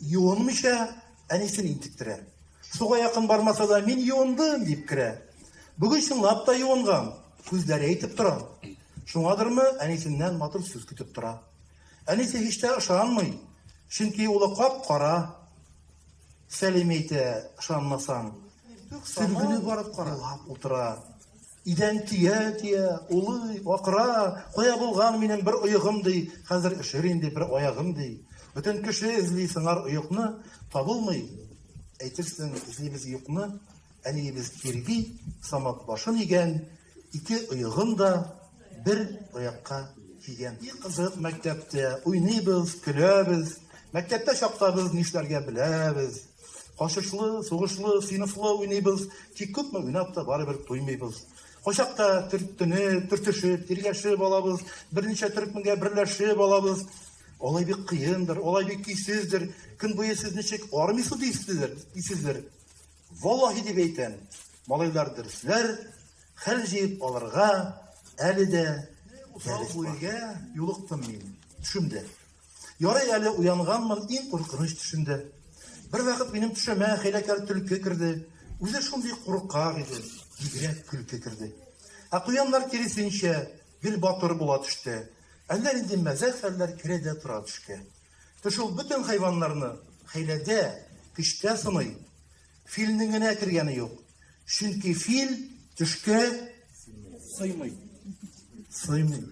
юынмыйча әнисен интектерә. Суга якын бармаса да, мин юындым, дип керә. Бүген чынлап та юынган, күзләре әйтеп тора. Шуңадырмы, әнисеннән матур сүз көтеп тора. Әнисе һич тә ышанмый, чөнки улы кап-кара. Сәлим әйтә, ышанмасаң, сөлгене барып каралап утыра. Идән тия-тия, улый, акыра, кая булган минем бер оегым, ди, хәзер өшер инде бер аягым, ди. Бөтен кеше эзли сыңар оекны, табылмый. Әйтерсең, эзлибез юкны. Әниебез тирги, Самат башын игән, ике оегын да бер аякка кигән. И кызык мәктәптә, уйныйбыз, көләбез. Мәктәптә чакта без нишләргә беләбез. Качышлы, сугышлы, сыйныфлы уйныйбыз, тик күпме уйнап та барыбер туймыйбыз. Кайчакта төртенеп, төртешеп, тиргәшеп алабыз, берничә төркемгә берләшеп алабыз. Алай бик кыендыр, алай бик көйсездер. Көн буе сез ничек армыйсыз дисездер, дисездер. Валлаһи дип әйтәм, малайлар дөресләр, хәл җыеп алырга әле дә усал бүрегә юлыктым мин төшемдә. Ярый әле уянганмын иң куркыныч төшемдә. Бервакыт минем төшемә хәйләкәр төлке керде. Үзе шундый куркак иде, бигрәк көлке керде. Ә куяннар киресенчә, гел батыр була төште. Әллә нинди мәзәк хәлләр керә дә тора төшкә. Төш ул бөтен хайваннарны хәйләдә, көчтә сыный. Филнең генә кергәне юк. Чөнки фил төшкә сыймый. Сыймый.